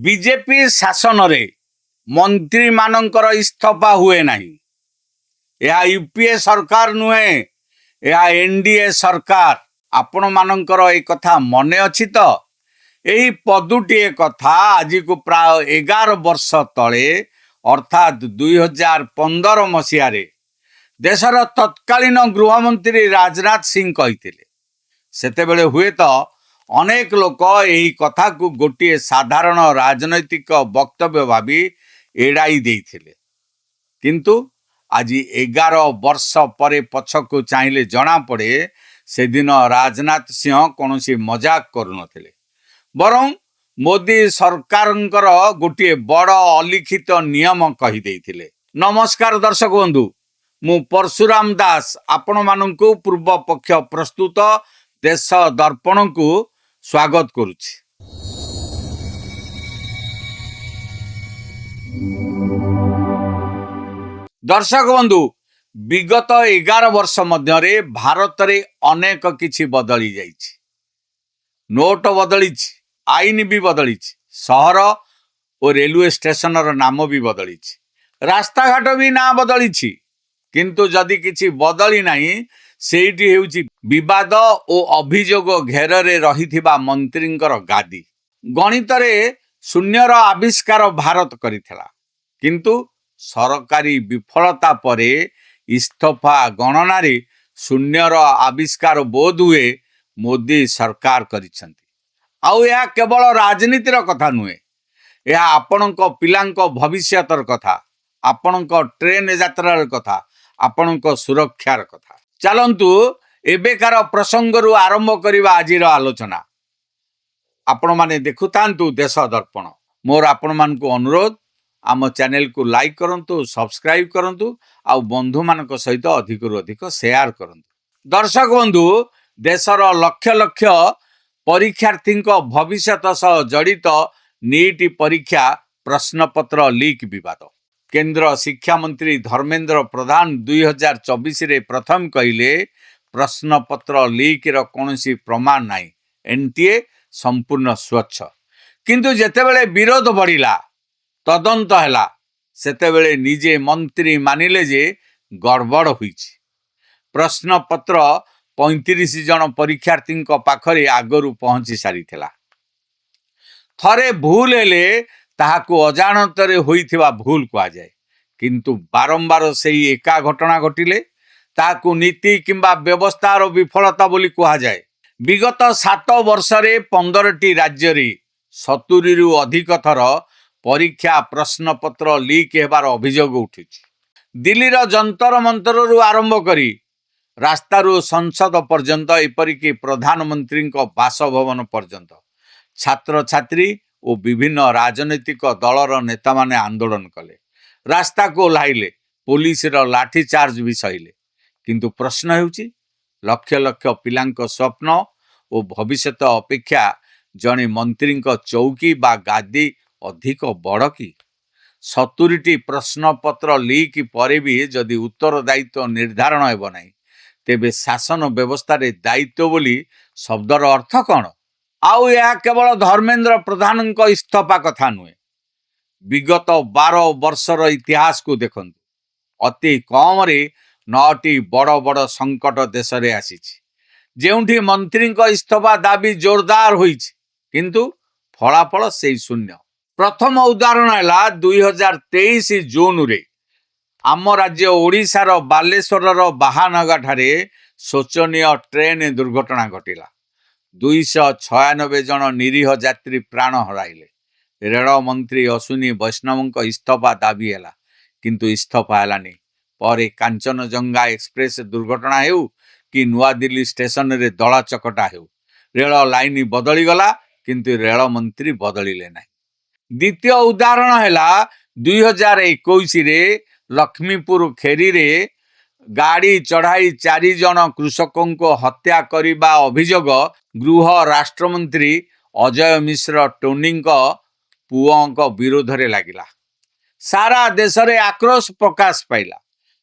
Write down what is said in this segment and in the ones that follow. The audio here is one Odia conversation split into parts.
ବିଜେପି ଶାସନରେ ମନ୍ତ୍ରୀମାନଙ୍କର ଇସ୍ତଫା ହୁଏ ନାହିଁ। ଏହା ୟୁପିଏ ସରକାର ନୁହେଁ, ଏହା ଏନଡିଏ ସରକାର। ଆପଣମାନଙ୍କର ଏ କଥା ମନେ ଅଛି ତ? ଏହି ପଦୁଟିଏ କଥା ଆଜିକୁ ପ୍ରାୟ 11 ବର୍ଷ ତଳେ, ଅର୍ଥାତ୍ 2015 ମସିହାରେ ଦେଶର ତତ୍କାଳୀନ ଗୃହମନ୍ତ୍ରୀ ରାଜନାଥ ସିଂ କହିଥିଲେ। ସେତେବେଳେ ହୁଏତ ଅନେକ ଲୋକ ଏହି କଥାକୁ ଗୋଟିଏ ସାଧାରଣ ରାଜନୈତିକ ବକ୍ତବ୍ୟ ଭାବି ଏଡ଼ାଇ ଦେଇଥିଲେ। କିନ୍ତୁ ଆଜି 11 ବର୍ଷ ପରେ ପଛକୁ ଚାହିଁଲେ ଜଣାପଡ଼େ, ସେଦିନ ରାଜନାଥ ସିଂହ କୌଣସି ମଜାକ କରୁନଥିଲେ, ବରଂ ମୋଦି ସରକାରଙ୍କର ଗୋଟିଏ ବଡ଼ ଅଲିଖିତ ନିୟମ କହିଦେଇଥିଲେ। ନମସ୍କାର ଦର୍ଶକ ବନ୍ଧୁ, ମୁଁ ପରଶୁରାମ ଦାସ ଆପଣମାନଙ୍କୁ ପୂର୍ବ ପକ୍ଷ ପ୍ରସ୍ତୁତ ଦେଶ ଦର୍ପଣକୁ ସ୍ୱାଗତ କରୁଛି। ଦର୍ଶକ ବନ୍ଧୁ, ବିଗତ 11 ବର୍ଷ ମଧ୍ୟରେ ଭାରତରେ ଅନେକ କିଛି ବଦଳି ଯାଇଛି। ନୋଟ ବଦଳିଛି, ଆଇନ ବି ବଦଳିଛି, ସହର ଓ ରେଲୱେ ଷ୍ଟେସନର ନାମ ବି ବଦଳିଛି, ରାସ୍ତାଘାଟ ବି ନାଁ ବଦଳିଛି। କିନ୍ତୁ ଯଦି କିଛି ବଦଳି ନାହିଁ, ସେଇଟି ହେଉଛି ବିବାଦ ଓ ଅଭିଯୋଗ ଘେରରେ ରହିଥିବା ମନ୍ତ୍ରୀଙ୍କର ଗାଦି। ଗଣିତରେ ଶୂନ୍ୟର ଆବିଷ୍କାର ଭାରତ କରିଥିଲା, କିନ୍ତୁ ସରକାରୀ ବିଫଳତା ପରେ ଇସ୍ତଫା ଗଣନାରେ ଶୂନ୍ୟର ଆବିଷ୍କାର ବୋଧହୁଏ ମୋଦି ସରକାର କରିଛନ୍ତି। ଆଉ ଏହା କେବଳ ରାଜନୀତିର କଥା ନୁହେଁ, ଏହା ଆପଣଙ୍କ ପିଲାଙ୍କ ଭବିଷ୍ୟତର କଥା, ଆପଣଙ୍କ ଟ୍ରେନ ଯାତ୍ରାର କଥା, ଆପଣଙ୍କ ସୁରକ୍ଷାର କଥା। ଚାଲନ୍ତୁ, ଏବେକାର ପ୍ରସଙ୍ଗରୁ ଆରମ୍ଭ କରିବା ଆଜିର ଆଲୋଚନା। ଆପଣମାନେ ଦେଖୁଥାନ୍ତୁ ଦେଶ ଦର୍ପଣ। ମୋର ଆପଣମାନଙ୍କୁ ଅନୁରୋଧ, ଆମ ଚ୍ୟାନେଲକୁ ଲାଇକ୍ କରନ୍ତୁ, ସବସ୍କ୍ରାଇବ୍ କରନ୍ତୁ ଆଉ ବନ୍ଧୁମାନଙ୍କ ସହିତ ଅଧିକରୁ ଅଧିକ ସେୟାର କରନ୍ତୁ। ଦର୍ଶକ ବନ୍ଧୁ, ଦେଶର ଲକ୍ଷ ଲକ୍ଷ ପରୀକ୍ଷାର୍ଥୀଙ୍କ ଭବିଷ୍ୟତ ସହ ଜଡ଼ିତ ନିଟ୍ ପରୀକ୍ଷା ପ୍ରଶ୍ନପତ୍ର ଲିକ୍ ବିବାଦ। କେନ୍ଦ୍ର ଶିକ୍ଷାମନ୍ତ୍ରୀ ଧର୍ମେନ୍ଦ୍ର ପ୍ରଧାନ 2024ରେ ପ୍ରଥମ କହିଲେ, ପ୍ରଶ୍ନପତ୍ର ଲିକ୍ର କୌଣସି ପ୍ରମାଣ ନାହିଁ, ଏନଟିଏ ସମ୍ପୂର୍ଣ୍ଣ ସ୍ୱଚ୍ଛ। କିନ୍ତୁ ଯେତେବେଳେ ବିରୋଧ ବଢ଼ିଲା, ତଦନ୍ତ ହେଲା, ସେତେବେଳେ ନିଜେ ମନ୍ତ୍ରୀ ମାନିଲେ ଯେ ଗଡ଼ବଡ଼ ହୋଇଛି। ପ୍ରଶ୍ନପତ୍ର 35 ଜଣ ପରୀକ୍ଷାର୍ଥୀଙ୍କ ପାଖରେ ଆଗରୁ ପହଞ୍ଚି ସାରିଥିଲା। ଥରେ ଭୁଲ ହେଲେ ତାହାକୁ ଅଜାଣତରେ ହୋଇଥିବା ଭୁଲ କୁହାଯାଏ, କିନ୍ତୁ ବାରମ୍ବାର ସେଇ ଏକା ଘଟଣା ଘଟିଲେ ତାହାକୁ ନୀତି କିମ୍ବା ବ୍ୟବସ୍ଥାର ବିଫଳତା ବୋଲି କୁହାଯାଏ। ବିଗତ 7 ବର୍ଷରେ 15ଟି ରାଜ୍ୟରେ 70ରୁ ଅଧିକ ଥର ପରୀକ୍ଷା ପ୍ରଶ୍ନପତ୍ର ଲିକ୍ ହେବାର ଅଭିଯୋଗ ଉଠୁଛି। ଦିଲ୍ଲୀର ଯନ୍ତର ମନ୍ତରରୁ ଆରମ୍ଭ କରି ରାସ୍ତାରୁ ସଂସଦ ପର୍ଯ୍ୟନ୍ତ, ଏପରିକି ପ୍ରଧାନମନ୍ତ୍ରୀଙ୍କ ବାସଭବନ ପର୍ଯ୍ୟନ୍ତ ଛାତ୍ରଛାତ୍ରୀ ଓ ବିଭିନ୍ନ ରାଜନୈତିକ ଦଳର ନେତାମାନେ ଆନ୍ଦୋଳନ କଲେ, ରାସ୍ତାକୁ ଓହ୍ଲାଇଲେ, ପୋଲିସର ଲାଠି ଚାର୍ଜ ବି ସହିଲେ। କିନ୍ତୁ ପ୍ରଶ୍ନ ହେଉଛି, ଲକ୍ଷ ଲକ୍ଷ ପିଲାଙ୍କ ସ୍ୱପ୍ନ ଓ ଭବିଷ୍ୟତ ଅପେକ୍ଷା ଜଣେ ମନ୍ତ୍ରୀଙ୍କ ଚୌକି ବା ଗାଦି ଅଧିକ ବଡ଼ କି? 70ଟି ପ୍ରଶ୍ନପତ୍ର ଲିକ୍ ପରେ ବି ଯଦି ଉତ୍ତରଦାୟିତ୍ୱ ନିର୍ଦ୍ଧାରଣ ହେବ ନାହିଁ, ତେବେ ଶାସନ ବ୍ୟବସ୍ଥାରେ ଦାୟିତ୍ୱ ବୋଲି ଶବ୍ଦର ଅର୍ଥ କ'ଣ? ଆଉ ଏହା କେବଳ ଧର୍ମେନ୍ଦ୍ର ପ୍ରଧାନଙ୍କ ଇସ୍ତଫା କଥା ନୁହେଁ। ବିଗତ 12 ବର୍ଷର ଇତିହାସକୁ ଦେଖନ୍ତୁ। ଅତି କମରେ ନଅଟି ବଡ଼ ବଡ଼ ସଙ୍କଟ ଦେଶରେ ଆସିଛି, ଯେଉଁଠି ମନ୍ତ୍ରୀଙ୍କ ଇସ୍ତଫା ଦାବି ଜୋରଦାର ହୋଇଛି, କିନ୍ତୁ ଫଳାଫଳ ସେଇ ଶୂନ୍ୟ। ପ୍ରଥମ ଉଦାହରଣ ହେଲା, 2023 ଜୁନରେ ଆମ ରାଜ୍ୟ ଓଡ଼ିଶାର ବାଲେଶ୍ୱରର ବାହାନଗାଠାରେ ଶୋଚନୀୟ ଟ୍ରେନ୍ ଦୁର୍ଘଟଣା ଘଟିଲା। 296 ଜଣ ନିରୀହ ଯାତ୍ରୀ ପ୍ରାଣ ହରାଇଲେ। ରେଳ ମନ୍ତ୍ରୀ ଅଶ୍ୱିନୀ ବୈଷ୍ଣବଙ୍କ ଇସ୍ତଫା ଦାବି ହେଲା, କିନ୍ତୁ ଇସ୍ତଫା ହେଲାନି। ପରେ କାଞ୍ଚନଜଙ୍ଗା ଏକ୍ସପ୍ରେସ ଦୁର୍ଘଟଣା ହେଉ କି ନୂଆଦିଲ୍ଲୀ ଷ୍ଟେସନରେ ଦଳା ଚକଟା ହେଉ, ରେଳ ଲାଇନ ବଦଳିଗଲା, କିନ୍ତୁ ରେଳ ମନ୍ତ୍ରୀ ବଦଳିଲେ ନାହିଁ। ଦ୍ୱିତୀୟ ଉଦାହରଣ ହେଲା, 2021ରେ ଲକ୍ଷ୍ମୀପୁର ଖେରିରେ ଗାଡ଼ି ଚଢ଼ାଇ ଚାରି ଜଣ କୃଷକଙ୍କୁ ହତ୍ୟା କରିବା ଅଭିଯୋଗ ଗୃହ ରାଷ୍ଟ୍ରମନ୍ତ୍ରୀ ଅଜୟ ମିଶ୍ର ଟୋନିଙ୍କ ପୁଅଙ୍କ ବିରୋଧରେ ଲାଗିଲା। ସାରା ଦେଶରେ ଆକ୍ରୋଶ ପ୍ରକାଶ ପାଇଲା,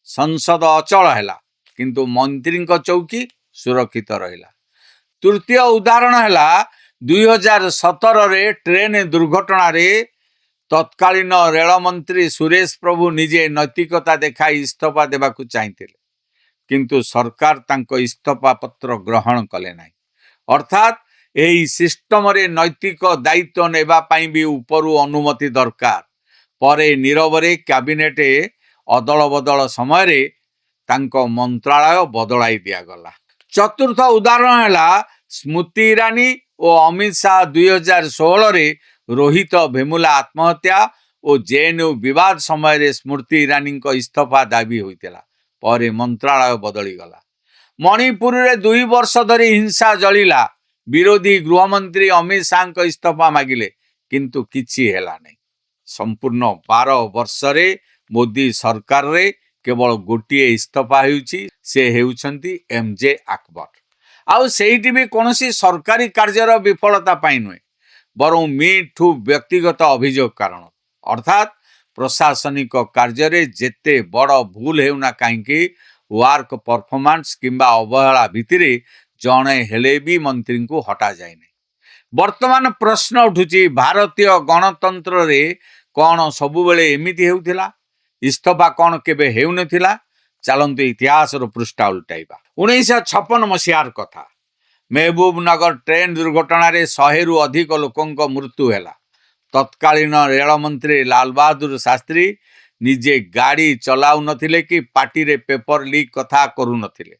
ସଂସଦ ଅଚଳ ହେଲା, କିନ୍ତୁ ମନ୍ତ୍ରୀଙ୍କ ଚୌକି ସୁରକ୍ଷିତ ରହିଲା। ତୃତୀୟ ଉଦାହରଣ ହେଲା, 2017ରେ ଟ୍ରେନ୍ ଦୁର୍ଘଟଣାରେ ତତ୍କାଳୀନ ରେଳମନ୍ତ୍ରୀ ସୁରେଶ ପ୍ରଭୁ ନିଜେ ନୈତିକତା ଦେଖାଇ ଇସ୍ତଫା ଦେବାକୁ ଚାହିଁଥିଲେ, କିନ୍ତୁ ସରକାର ତାଙ୍କ ଇସ୍ତଫା ପତ୍ର ଗ୍ରହଣ କଲେ ନାହିଁ। ଅର୍ଥାତ୍ ଏହି ସିଷ୍ଟମରେ ନୈତିକ ଦାୟିତ୍ୱ ନେବା ପାଇଁ ବି ଉପରୁ ଅନୁମତି ଦରକାର। ପରେ ନୀରବରେ କ୍ୟାବିନେଟ ଅଦଳ ବଦଳ ସମୟରେ ତାଙ୍କ ମନ୍ତ୍ରାଳୟ ବଦଳାଇ ଦିଆଗଲା। ଚତୁର୍ଥ ଉଦାହରଣ ହେଲା ସ୍ମୃତି ଇରାନୀ ଓ ଅମିତ ଶାହ। 2016ରେ ରୋହିତ ଭେମୁଲା ଆତ୍ମହତ୍ୟା ଓ ଜେଏନ୍ୟୁ ବିବାଦ ସମୟରେ ସ୍ମୃତି ଇରାନୀଙ୍କ ଇସ୍ତଫା ଦାବି ହୋଇଥିଲା। ପରେ ମନ୍ତ୍ରାଳୟ ବଦଳିଗଲା। ମଣିପୁରରେ 2 ବର୍ଷ ଧରି ହିଂସା ଜଳିଲା। ବିରୋଧୀ ଗୃହମନ୍ତ୍ରୀ ଅମିତ ଶାହଙ୍କ ଇସ୍ତଫା ମାଗିଲେ, କିନ୍ତୁ କିଛି ହେଲା ନାହିଁ। ସମ୍ପୂର୍ଣ୍ଣ 12 ବର୍ଷରେ ମୋଦି ସରକାରରେ କେବଳ ଗୋଟିଏ ଇସ୍ତଫା ହେଉଛି, ସେ ହେଉଛନ୍ତି ଏମ୍ ଜେ ଆକବର। ଆଉ ସେଇଠି ବି କୌଣସି ସରକାରୀ କାର୍ଯ୍ୟର ବିଫଳତା ପାଇଁ ନୁହେଁ, ବରଂ ମି ଠୁ ବ୍ୟକ୍ତିଗତ ଅଭିଯୋଗ କାରଣ। ଅର୍ଥାତ୍ ପ୍ରଶାସନିକ କାର୍ଯ୍ୟରେ ଯେତେ ବଡ଼ ଭୁଲ ହେଉନା କାହିଁକି, ୱାର୍କ ପରଫର୍ମାନ୍ସ କିମ୍ବା ଅବହେଳା ଭିତ୍ତିରେ ଜଣେ ହେଲେ ବି ମନ୍ତ୍ରୀଙ୍କୁ ହଟାଯାଇନାହିଁ। ବର୍ତ୍ତମାନ ପ୍ରଶ୍ନ ଉଠୁଛି, ଭାରତୀୟ ଗଣତନ୍ତ୍ରରେ କ'ଣ ସବୁବେଳେ ଏମିତି ହେଉଥିଲା? ଇସ୍ତଫା କ'ଣ କେବେ ହେଉନଥିଲା? ଚାଲନ୍ତୁ, ଇତିହାସର ପୃଷ୍ଠା ଉଲଟାଇବା। 1956 ମସିହାର କଥା। ମେହବୁବ ନଗର ଟ୍ରେନ୍ ଦୁର୍ଘଟଣାରେ 100ରୁ ଅଧିକ ଲୋକଙ୍କ ମୃତ୍ୟୁ ହେଲା। ତତ୍କାଳୀନ ରେଳମନ୍ତ୍ରୀ ଲାଲବାହାଦୁର ଶାସ୍ତ୍ରୀ ନିଜେ ଗାଡ଼ି ଚଲାଉନଥିଲେ କି ପାର୍ଟିରେ ପେପର ଲିକ୍ କଥା କରୁନଥିଲେ,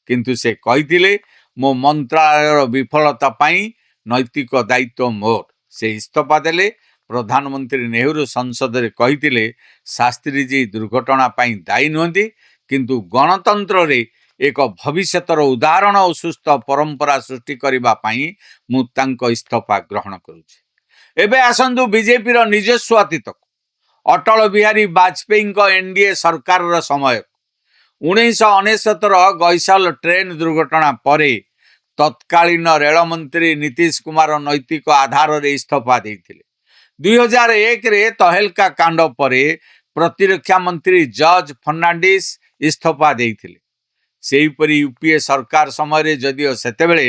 କିନ୍ତୁ ସେ କହିଥିଲେ, "ମୋ ମନ୍ତ୍ରାଳୟର ବିଫଳତା ପାଇଁ ନୈତିକ ଦାୟିତ୍ୱ ମୋର।" ସେ ଇସ୍ତଫା ଦେଲେ। ପ୍ରଧାନମନ୍ତ୍ରୀ ନେହେରୁ ସଂସଦରେ କହିଥିଲେ, "ଶାସ୍ତ୍ରୀଜୀ ଦୁର୍ଘଟଣା ପାଇଁ ଦାୟୀ ନୁହନ୍ତି, କିନ୍ତୁ ଗଣତନ୍ତ୍ରରେ ଏକ ଭବିଷ୍ୟତର ଉଦାହରଣ ଓ ସୁସ୍ଥ ପରମ୍ପରା ସୃଷ୍ଟି କରିବା ପାଇଁ ମୁଁ ତାଙ୍କ ଇସ୍ତଫା ଗ୍ରହଣ କରୁଛି।" ଏବେ ଆସନ୍ତୁ ବିଜେପିର ନିଜସ୍ୱ ଅତୀତକୁ, ଅଟଳ ବିହାରୀ ବାଜପେୟୀଙ୍କ ଏନ୍ଡିଏ ସରକାରର ସମୟ। 1999ର ଗୈସଲ ଟ୍ରେନ୍ ଦୁର୍ଘଟଣା ପରେ ତତ୍କାଳୀନ ରେଳମନ୍ତ୍ରୀ ନୀତିଶ କୁମାର ନୈତିକ ଆଧାରରେ ଇସ୍ତଫା ଦେଇଥିଲେ। 2001ରେ ତହେଲକା କାଣ୍ଡ ପରେ ପ୍ରତିରକ୍ଷା ମନ୍ତ୍ରୀ ଜର୍ଜ ଫର୍ଣ୍ଣାଣ୍ଡିସ୍ ଇସ୍ତଫା ଦେଇଥିଲେ। ସେହିପରି ୟୁପିଏ ସରକାର ସମୟରେ, ଯଦିଓ ସେତେବେଳେ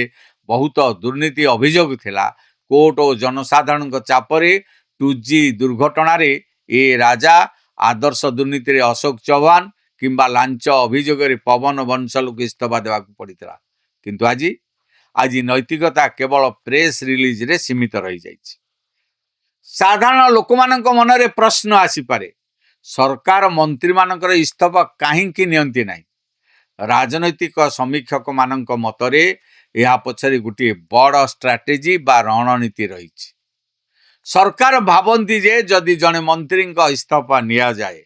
ବହୁତ ଦୁର୍ନୀତି ଅଭିଯୋଗ ଥିଲା, କୋର୍ଟ ଓ ଜନସାଧାରଣଙ୍କ ଚାପରେ ଟୁ ଜି ଦୁର୍ଘଟଣାରେ ଏ ରାଜା, ଆଦର୍ଶ ଦୁର୍ନୀତିରେ ଅଶୋକ ଚୌହାନ କିମ୍ବା ଲାଞ୍ଚ ଅଭିଯୋଗରେ ପବନ ବଂଶଲକୁ ଇସ୍ତଫା ଦେବାକୁ ପଡ଼ିଥିଲା। କିନ୍ତୁ ଆଜି ଆଜି ନୈତିକତା କେବଳ ପ୍ରେସ୍ ରିଲିଜରେ ସୀମିତ ରହିଯାଇଛି। ସାଧାରଣ ଲୋକମାନଙ୍କ ମନରେ ପ୍ରଶ୍ନ ଆସିପାରେ, ସରକାର ମନ୍ତ୍ରୀମାନଙ୍କର ଇସ୍ତଫା କାହିଁକି ନିଅନ୍ତି ନାହିଁ? ରାଜନୈତିକ ସମୀକ୍ଷକମାନଙ୍କ ମତରେ ଏହା ପଛରେ ଗୋଟିଏ ବଡ଼ ଷ୍ଟ୍ରାଟେଜି ବା ରଣନୀତି ରହିଛି। ସରକାର ଭାବନ୍ତି ଯେ ଯଦି ଜଣେ ମନ୍ତ୍ରୀଙ୍କ ଇସ୍ତଫା ନିଆଯାଏ,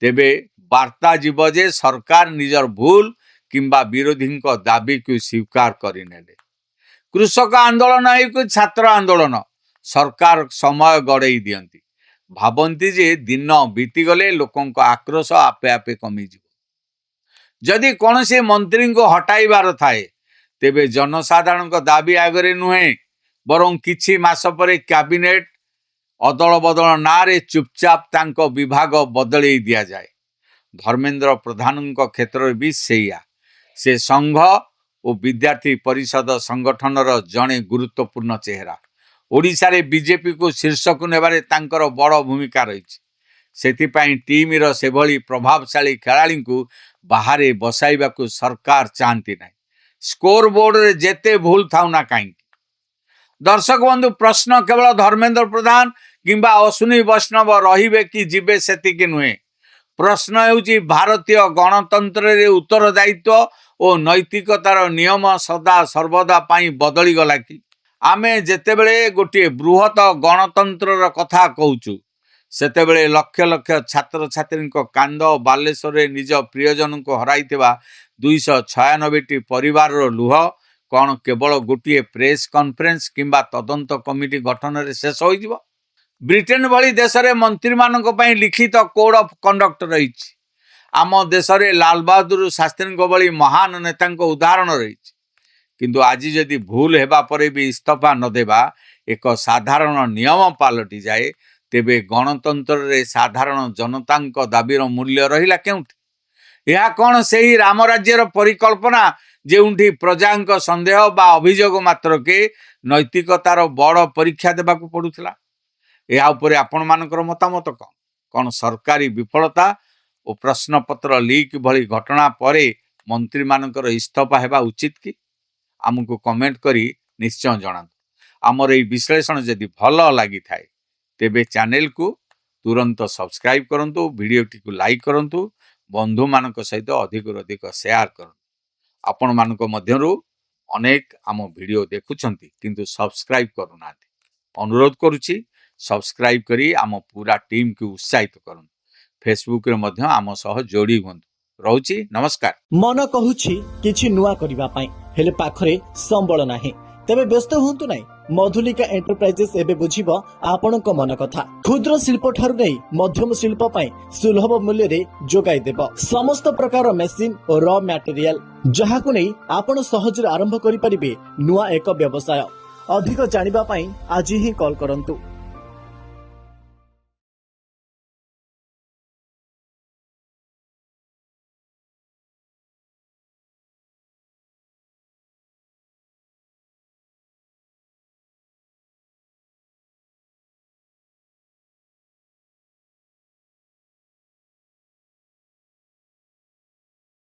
ତେବେ ବାର୍ତ୍ତା ଯିବ ଯେ ସରକାର ନିଜର ଭୁଲ କିମ୍ବା ବିରୋଧୀଙ୍କ ଦାବିକୁ ସ୍ୱୀକାର କରିନେଲେ। କୃଷକ ଆନ୍ଦୋଳନ ହେଉ କି ଛାତ୍ର ଆନ୍ଦୋଳନ, ସରକାର ସମୟ ଗଡ଼େଇ ଦିଅନ୍ତି। ଭାବନ୍ତି ଯେ ଦିନ ବିତିଗଲେ ଲୋକଙ୍କ ଆକ୍ରୋଶ ଆପେ ଆପେ କମିଯିବ। ଯଦି କୌଣସି ମନ୍ତ୍ରୀଙ୍କୁ ହଟାଇବାର ଥାଏ, ତେବେ ଜନସାଧାରଣଙ୍କ ଦାବି ଆଗରେ ନୁହେଁ, ବରଂ କିଛି ମାସ ପରେ କ୍ୟାବିନେଟ ଅଦଳ ବଦଳ ନାଁରେ ଚୁପଚାପ ତାଙ୍କ ବିଭାଗ ବଦଳେଇ ଦିଆଯାଏ। ଧର୍ମେନ୍ଦ୍ର ପ୍ରଧାନଙ୍କ କ୍ଷେତ୍ରରେ ବି ସେଇଆ। ସେ ସଂଘ ଓ ବିଦ୍ୟାର୍ଥୀ ପରିଷଦ ସଂଗଠନର ଜଣେ ଗୁରୁତ୍ୱପୂର୍ଣ୍ଣ ଚେହେରା। ଓଡ଼ିଶାରେ ବିଜେପିକୁ ଶୀର୍ଷକୁ ନେବାରେ ତାଙ୍କର ବଡ଼ ଭୂମିକା ରହିଛି। ସେଥିପାଇଁ ଟିମ୍ର ସେଭଳି ପ୍ରଭାବଶାଳୀ ଖେଳାଳିଙ୍କୁ ବାହାରେ ବସାଇବାକୁ ସରକାର ଚାହାନ୍ତି ନାହିଁ, ସ୍କୋର ବୋର୍ଡରେ ଯେତେ ଭୁଲ ଥାଉ ନା କାହିଁକି। ଦର୍ଶକ ବନ୍ଧୁ, ପ୍ରଶ୍ନ କେବଳ ଧର୍ମେନ୍ଦ୍ର ପ୍ରଧାନ କିମ୍ବା ଅଶ୍ୱିନୀ ବୈଷ୍ଣବ ରହିବେ କି ଯିବେ ସେତିକି ନୁହେଁ। ପ୍ରଶ୍ନ ହେଉଛି, ଭାରତୀୟ ଗଣତନ୍ତ୍ରରେ ଉତ୍ତରଦାୟିତ୍ୱ ଓ ନୈତିକତାର ନିୟମ ସଦା ସର୍ବଦା ପାଇଁ ବଦଳିଗଲା କି? ଆମେ ଯେତେବେଳେ ଗୋଟିଏ ବୃହତ ଗଣତନ୍ତ୍ରର କଥା କହୁଛୁ, ସେତେବେଳେ ଲକ୍ଷ ଲକ୍ଷ ଛାତ୍ରଛାତ୍ରୀଙ୍କ କାନ୍ଦ, ବାଲେଶ୍ୱରରେ ନିଜ ପ୍ରିୟଜନଙ୍କୁ ହରାଇଥିବା 296ଟି ପରିବାରର ଲୁହ କ'ଣ କେବଳ ଗୋଟିଏ ପ୍ରେସ୍ କନଫରେନ୍ସ କିମ୍ବା ତଦନ୍ତ କମିଟି ଗଠନରେ ଶେଷ ହୋଇଯିବ? ବ୍ରିଟେନ ଭଳି ଦେଶରେ ମନ୍ତ୍ରୀମାନଙ୍କ ପାଇଁ ଲିଖିତ କୋଡ୍ ଅଫ୍ କଣ୍ଡକ୍ଟ ରହିଛି। ଆମ ଦେଶରେ ଲାଲବାହାଦୁର ଶାସ୍ତ୍ରୀଙ୍କ ଭଳି ମହାନ ନେତାଙ୍କ ଉଦାହରଣ ରହିଛି। କିନ୍ତୁ ଆଜି ଯଦି ଭୁଲ ହେବା ପରେ ବି ଇସ୍ତଫା ନ ଦେବା ଏକ ସାଧାରଣ ନିୟମ ପାଲଟିଯାଏ, ତେବେ ଗଣତନ୍ତ୍ରରେ ସାଧାରଣ ଜନତାଙ୍କ ଦାବିର ମୂଲ୍ୟ ରହିଲା କେଉଁଠି? ଏହା କ'ଣ ସେହି ରାମରାଜ୍ୟର ପରିକଳ୍ପନା, ଯେଉଁଠି ପ୍ରଜାଙ୍କ ସନ୍ଦେହ ବା ଅଭିଯୋଗ ମାତ୍ରକେ ନୈତିକତାର ବଡ଼ ପରୀକ୍ଷା ଦେବାକୁ ପଡୁଥିଲା। ଏହା ଉପରେ ଆପଣମାନଙ୍କର ମତାମତ କ'ଣ? କ'ଣ ସରକାରୀ ବିଫଳତା ଓ ପ୍ରଶ୍ନପତ୍ର ଲିକ୍ ଭଳି ଘଟଣା ପରେ ମନ୍ତ୍ରୀମାନଙ୍କର ଇସ୍ତଫା ହେବା ଉଚିତ କି? ଆମକୁ କମେଣ୍ଟ କରି ନିଶ୍ଚୟ ଜଣାନ୍ତୁ। ଆମର ଏହି ବିଶ୍ଳେଷଣ ଯଦି ଭଲ ଲାଗିଥାଏ, ତେବେ ଚ୍ୟାନେଲକୁ ତୁରନ୍ତ ସବସ୍କ୍ରାଇବ୍ କରନ୍ତୁ, ଭିଡ଼ିଓଟିକୁ ଲାଇକ୍ କରନ୍ତୁ, ବନ୍ଧୁମାନଙ୍କ ସହିତ ଅଧିକରୁ ଅଧିକ ସେୟାର କରନ୍ତୁ। ଆପଣମାନଙ୍କ ମଧ୍ୟରୁ ଅନେକ ଆମ ଭିଡ଼ିଓ ଦେଖୁଛନ୍ତି, କିନ୍ତୁ ସବସ୍କ୍ରାଇବ୍ କରୁନାହାନ୍ତି। ଅନୁରୋଧ କରୁଛି, ସବସ୍କ୍ରାଇବ୍ କରି ଆମ ପୁରା ଟିମ୍କୁ ଉତ୍ସାହିତ କରନ୍ତୁ। ଫେସବୁକରେ ମଧ୍ୟ ଆମ ସହ ଯୋଡ଼ି ହୁଅନ୍ତୁ। ରହୁଛି, ନମସ୍କାର। ମନ କହୁଛି କିଛି ନୂଆ କରିବା ପାଇଁ, ହେଲେ ପାଖରେ ସମ୍ବଳ ନାହିଁ। ତେବେ ବ୍ୟସ୍ତ ହୁଅନ୍ତୁ ନାହିଁ, ମଧୁଲିକା ଏଣ୍ଟରପ୍ରାଇଜେସ୍ ଏବେ ବୁଝିବ ଆପଣଙ୍କ ମନ କଥା। କ୍ଷୁଦ୍ର ଶିଳ୍ପ ଠାରୁ ନେଇ ମଧ୍ୟମ ଶିଳ୍ପ ପାଇଁ ସୁଲଭ ମୂଲ୍ୟରେ ଯୋଗାଇ ଦେବ ସମସ୍ତ ପ୍ରକାର ମେସିନ୍ ଓ ର ମ୍ୟାଟେରିଆଲ, ଯାହାକୁ ନେଇ ଆପଣ ସହଜରେ ଆରମ୍ଭ କରିପାରିବେ ନୂଆ ଏକ ବ୍ୟବସାୟ। ଅଧିକ ଜାଣିବା ପାଇଁ ଆଜି ହିଁ କଲ୍ କରନ୍ତୁ।